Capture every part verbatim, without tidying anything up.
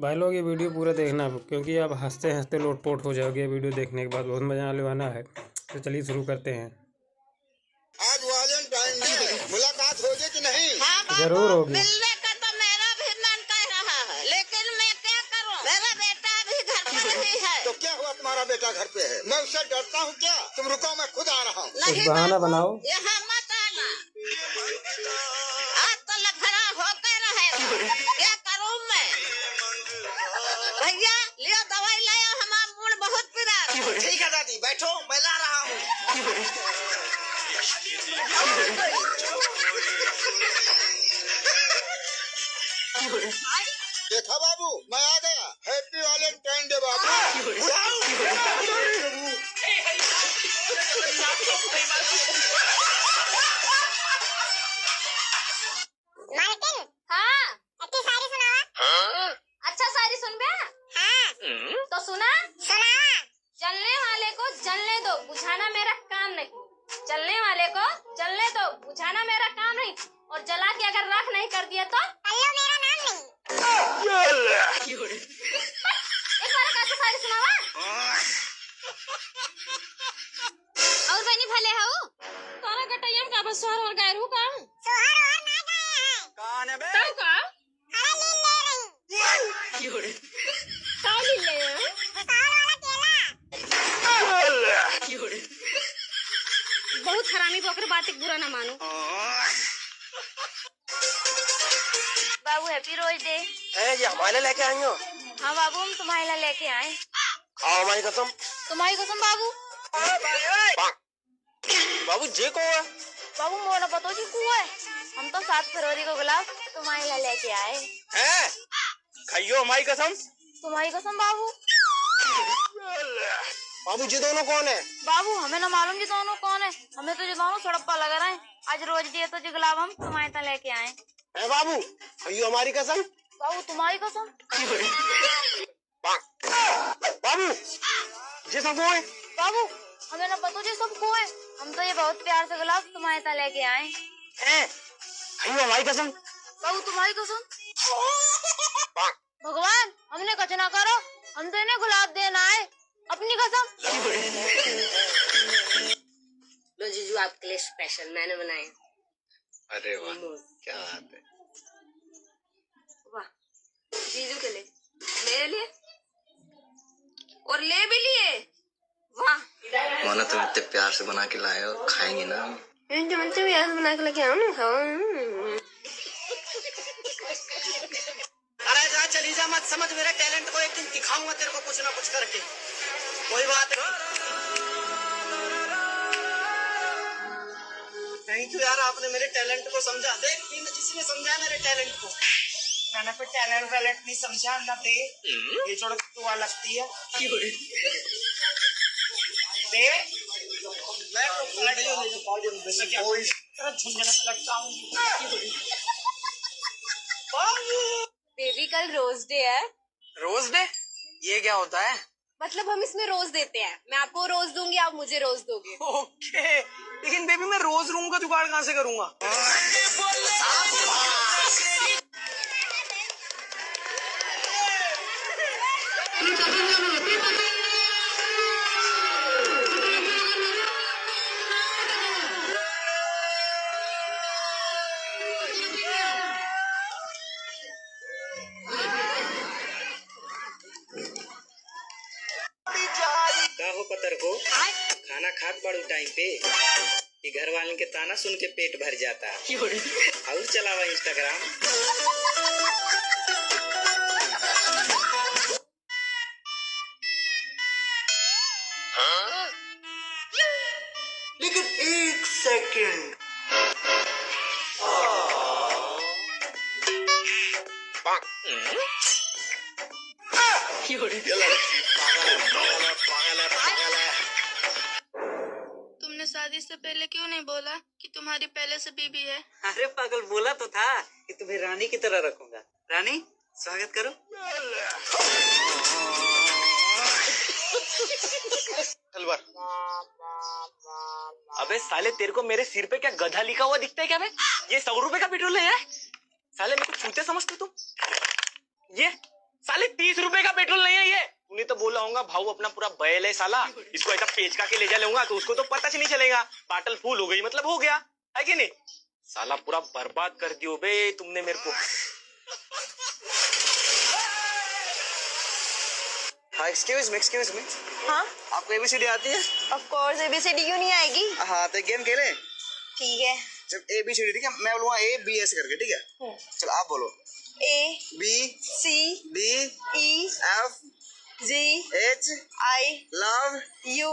भाई लोग, ये वीडियो पूरा देखना, क्योंकि आप हंसते हंसते लोटपोट हो जाओगे वीडियो देखने के बाद। बहुत मजा आने वाला है। तो चलिए शुरू करते हैं। आज वैलेंटाइन डे है, मुलाकात होगी कि नहीं? हाँ बाबू, जरूर होगी। मिलने का तो मेरा भी मन कर रहा है, लेकिन मैं क्या करूँ, मेरा बेटा अभी घर पर ही है। तो क्या हुआ, तुम्हारा बेटा घर पे है? मैं उससे डरता हूँ क्या? तुम रुको, मैं खुद आ रहा हूँ। कुछ नहीं बहाना बाबू, बनाओ। यहाँ मत आना। आज तो लफड़ा होके रहेगा। क्या करूँ मैं? भैया, लियो दवाई लायो, हमार मूड बहुत पिरात है। ठीक है दादी, बैठो, मैं ला रहा हूँ। देखा बाबू, मैं आ गया। Happy Valentine Day बाबू। बुढ़ाऊ। मालकिन, हाँ। अच्छी शायरी सुनावा। अच्छा शायरी सुनबे? हाँ। तो सुना। सुनावा। जलने वाले को जलने दो, बुझाना मेरा काम नहीं। जलने वाले को जलने दो, बुझाना मेरा काम नहीं। और जला के अगर राख नहीं कर दिया तो? तल्लो मेरा नाम नहीं। एक बार कैसे शायरी सुनावा? और बनी भले हऊ? तोरा गटैया में का बस सोहर ओहर गाय रहू का? सोहर ओहर ना गाए हैं। कौन है बे? तब का? अरे लील ले रही। का लील ले रहे हो? सोहर वाला केला। बहुत हरामी बा, ओकर बात एक बुरा ना मानो। बाबू, Happy Rose Day। ए, ये हमारे लिए लेके आई हो? हाँ बाबू, हम तुम्हारे लिए लेके आए। खाओ हमारी कसम। तुम्हारी कसम बाबू। बाबू, जे को है? बाबू, मोर न पतो जी को है। हम तो सात फरवरी को गुलाब तुम्हारे लिए लेके आए। हैं? खाइयो हमारी कसम। तुम्हारी कसम बाबू। बाबू, ये दोनों कौन है? बाबू, हमें ना मालूम ये दोनों कौन है। हमें तो ये दोनों सड़क पर लग रहे हैं। आज रोज दिए तो ये गुलाब हम तुम्हारे तक लेके आए। है बाबू, खाइयो हमारी कसम। बाबू, तुम्हारी कसम। बाबू, ये सब को है? बाबू, हमें ना पतो ये सब को है। हम तो ये बहुत प्यार से गुलाब तुम्हारे तक लेके आए। हैं? खाइयो हमारी कसम। बाबू, तुम्हारी कसम। भगवान, हमने कुछ ना करो, हम तो इन्हें गुलाब देना है, अपनी कसम। लो जीजू, आपके लिए special मैंने बनाए। अरे वाह, मोमोज। क्या बात है। वाह, जीजू के लिए ले लिए और ले भी लिए। वाह। मोना, तुम इतने प्यार से बना के लाए हो, खाएंगे ना हम। ये जो तुम प्यार से बना के लेके आओ ना, खाओ। अरे जा, चली जा, मत समझ मेरे talent को, एक दिन दिखाऊंगा तेरे को कुछ ना कुछ करके। कोई बात नहीं। Thank you यार, आपने मेरे talent को समझा। देख, बिना किसी ने समझा मेरे talent को। मैंने कोई talent वैलेंट नहीं समझा, ना दे। ये छोड़, तू आ लगती है। दे। मैं तो बोल रही हूँ, तेरा झुंझुना लटकाऊंगी। बेबी, कल Rose Day है। Rose Day? ये क्या होता है? मतलब, हम इसमें rose देते हैं। मैं आपको rose दूंगी, आप मुझे rose दोगे। OK, लेकिन बेबी, मैं rose room का जुगाड़ कहाँ से करूंगा? का हो पतर को? आय। खाना खात बाड़ू time पे कि घर वालन के ताना सुन के पेट भर जाता? और चलावा Instagram। लेकिन एक second। ये लड़की पागल है, पागल है, पागल है, पागल है। तुमने शादी से पहले क्यों नहीं बोला कि तुम्हारी पहले से बीबी है? अरे पागल, बोला तो था कि तुम्हें रानी की तरह रखूंगा। रानी, स्वागत करो। हलवा। अबे साले, तेरे को मेरे सिर पे क्या गधा लिखा हुआ दिखता है क्या बे? ये सौ रुपए का पेट्रोल है, हैं? साले, मेरे को चूते समझते तुम? ये साले, बोला होगा, भाऊ अपना पूरा बैल है साला, इसको ऐसा पेचका के ले जा लेऊंगा तो उसको तो पता ही नहीं चलेगा। बाटल फुल हो गई, मतलब हो गया, है कि नहीं? साला पूरा बर्बाद कर दियो बे तुमने मेरे को। हाँ, एक्सक्यूज मी, एक्सक्यूज मी। हाँ? आपको एबीसीडी आती है? ऑफ कोर्स, एबीसीडी क्यों नहीं आएगी? हाँ, तो एक गेम खेलें। ठीक है। जब एबीसीडी, ठीक है, मैं बोलूँगा ए बी ऐसे करके, ठीक है? हम्म। चलो, आप बोलो। ए, बी, सी, डी, ई, एफ, जी, एच, आई, लव, यू।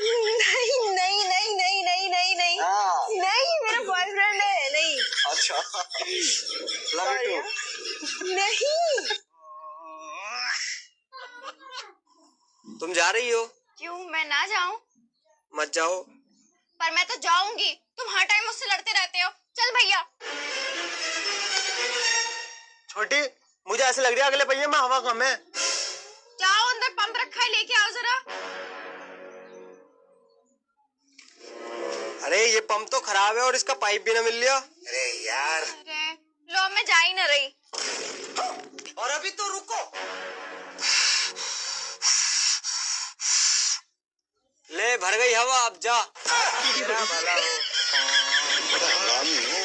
नहीं, नहीं, नहीं, नहीं, नहीं, नहीं, नहीं। हाँ। नहीं, मेरा बॉयफ्रेंड है, नहीं। अच्छा। Love you too. नहीं। तुम जा रही हो? क्यों, मैं ना जाऊं? मत जाओ। पर मैं तो जाऊंगी, तुम हर टाइम मुझसे लड़ते रहते हो। चल भैया। छोटी, मुझे ऐसे लग रहा है अगले पहिए में हवा कम है। जाओ, अंदर पंप रखा है, लेके आओ जरा। अरे, ये पंप तो खराब है और इसका पाइप भी ना मिल लिया। अरे यार। अरे, लो, मैं जा ही ना रही। और अभी तो रुको। ले, भर गई हवा, अब जा। तेरा भला हो। बड़ा हरामी है।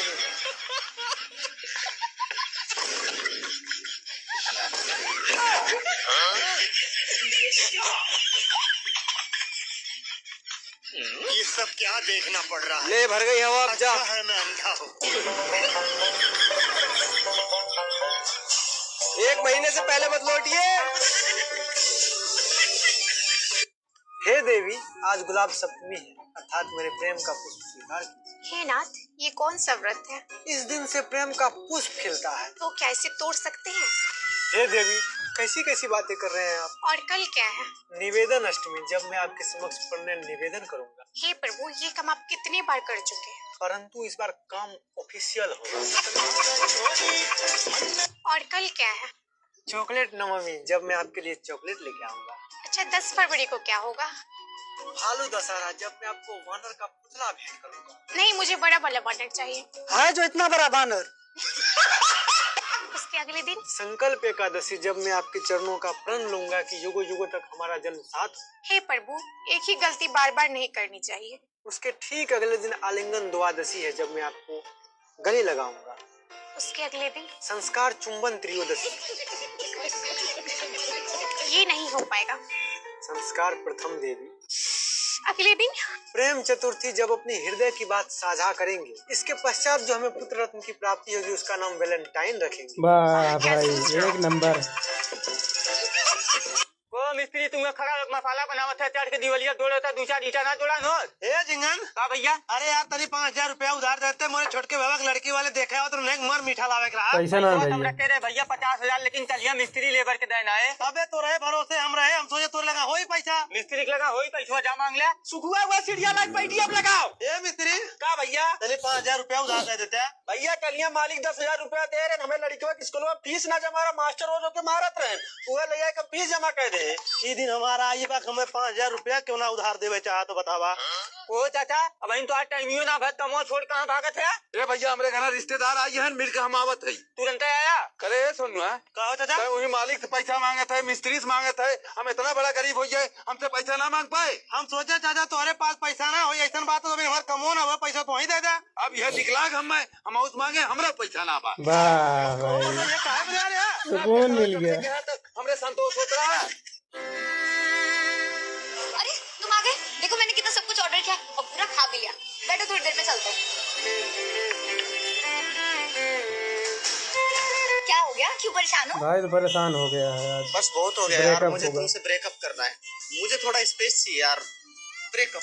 ये सब क्या देखना पड़ रहा है? ले, भर गई हवा, अब जा। अच्छा है मैं अंधा हूँ। एक महीने से पहले मत लौटिए। हे देवी, आज गुलाब सप्तमी है, अर्थात मेरे प्रेम का पुष्प स्वीकार कीजिए। हे नाथ, ये कौन सा व्रत है? इस दिन से प्रेम का पुष्प खिलता है। तो क्या इसे तोड़ सकते हैं? हे देवी, कैसी कैसी बातें कर रहे हैं आप? और कल क्या है? निवेदन अष्टमी, जब मैं आपके समक्ष प्रणय निवेदन करूंगा। हे प्रभु, ये काम आप कितनी बार कर चुके हैं? परंतु इस बार काम ऑफिशियल होगा। और कल क्या है? चॉकलेट नवमी, जब मैं आपके लिए चॉकलेट लेके आऊंगा। अच्छा, दस फरवरी को क्या होगा? भालू दशहरा, जब मैं आपको वानर का पुतला भेंट करूंगा। नहीं, मुझे बड़ा वाला वानर चाहिए। है जो इतना बड़ा वानर। उसके अगले दिन? संकल्प एकादशी, जब मैं आपके चरणों का प्रण लूंगा कि युगों युगों तक हमारा जन्म साथ हो। हे प्रभु, एक ही गलती बार बार नहीं करनी चाहिए। उसके ठीक अगले दिन आलिंगन द्वादशी है, जब मैं आपको गले लगाऊंगा। उसके अगले दिन? संस्कार चुंबन त्रयोदशी। ये नहीं हो पाएगा। संस्कार प्रथम देवी। अगले दिन? प्रेम चतुर्थी, जब अपने हृदय की बात साझा करेंगे। इसके पश्चात जो हमें पुत्र रत्न की प्राप्ति होगी, उसका नाम वैलेंटाइन रखेंगे। वाह भाई, एक नंबर। ओ मिस्त्री, तुमका खड़ा मसाला बनावत है, चढ़ के दिवलिया जोड़े होता, दू चार ईंटा ना जोड़ा न। ए झिंगन। का भैया? अरे यार, तनी पाँच हजार रुपया उधार देते, मोरे छोटके बाबा के लड़की वाले देखे आवत रहे, उन्हें मर मीठा लावे के रहा। पैसा ना पैसा तो हम भैया। रखे रहे भैया पचास हजार, लेकिन कलिया मिस्त्री लेबर के देना है। अबे तोरे भरोसे हम रहे, हम सोचे तोरे लगा होई पैसा। मिस्त्री के लगा होई पैसा, जा मांग ले। सुखुआ हुआ सीढ़िया लाग बैठी अब लगाओ। ए मिस्त्री। का भैया? तनी पाँच हजार रुपया उधार दे देते। भैया, कलिया मालिक दस हजार रुपया दे रहे, हमें लड़कियों के स्कूल में फीस ना जमा रहा, मास्टर रोज होके मारत रहे, उहे ले जाके फीस जमा कर दे। ई दिन हमारा आई बा, हमें पाँच हजार रुपया क्यों ना उधार देवे चाहा तो बतावा। ओ चाचा, अब इन तो आज टाइमियो ना भर, कमवा छोड़ कहाँ भागत है? ए भैया, हमरे घरा रिश्तेदार आई हैं, मिल के हम आवत है। तुरंत आया? करे ए सोनुआ, का हो चाचा? तै वही मालिक से पैसा मांगत है, मिस्त्री से मांगत है, हम इतना बड़ा गरीब हो गए, हमसे पैसा ना मांग पाए। हम सोचे चाचा तोहरे पास पैसा ना होई, ऐसन बात तो अभी हमार कमो ना हुआ, पैसा तो वहीं दे दे। अब यह निकला हम में, हम उस मांगे, हमरा पैसा ना बा। वाह भाई, ये काहे बजा रहे हैं? सुकून मिल गया। हमरे संतोष होत रहा। अरे, तुम आ गए। देखो, मैंने कितना सब कुछ ऑर्डर किया और पूरा खा भी लिया। बैठो, थोड़ी देर में चलते हैं। क्या हो गया, क्यों परेशान हो? भाई तो परेशान हो गया है आज। बस बहुत हो गया यार, ब्रेकअप मुझे हुआ। तुमसे ब्रेकअप करना है। मुझे थोड़ा स्पेस चाहिए यार। ब्रेकअप।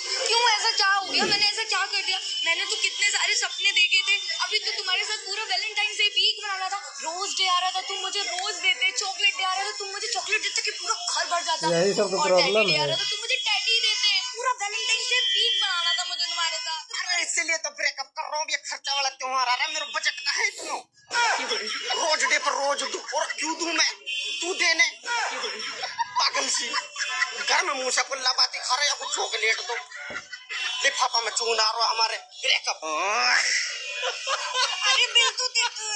क्यों, ऐसा क्या हो गया? मैंने ऐसा क्या कर दिया? मैंने तो कितने सारे सपने देखे थे। अभी तो तुम्हारे साथ पूरा वैलेंटाइन डे वीक मनाना था, रोज डे आ रहा था, तुम मुझे रोज देते, चॉकलेट डे आ रहा था, तुम मुझे चॉकलेट देते कि पूरा घर भर जाता। यही सब तो और प्रॉब्लम डे आ है। रहा था, तुम मुझे टेडी देते, पूरा वैलेंटाइन डे वीक मनाना था मुझे तुम्हारे साथ। अरे इसीलिए तो ब्रेकअप कर रहा हूँ, ये खर्चा वाला त्योहार आ रहा है, मेरा बजट ना है इतना। रोज डे पर रोज दूं, और क्यों दूं मैं? तू देने। पागल सी। घर में मुंह से कुल्ला बाती खा रहे, या कुछ चॉकलेट दो। लिफाफा में चूना रो हमारे ब्रेकअप। अरे बिल तो दे दो।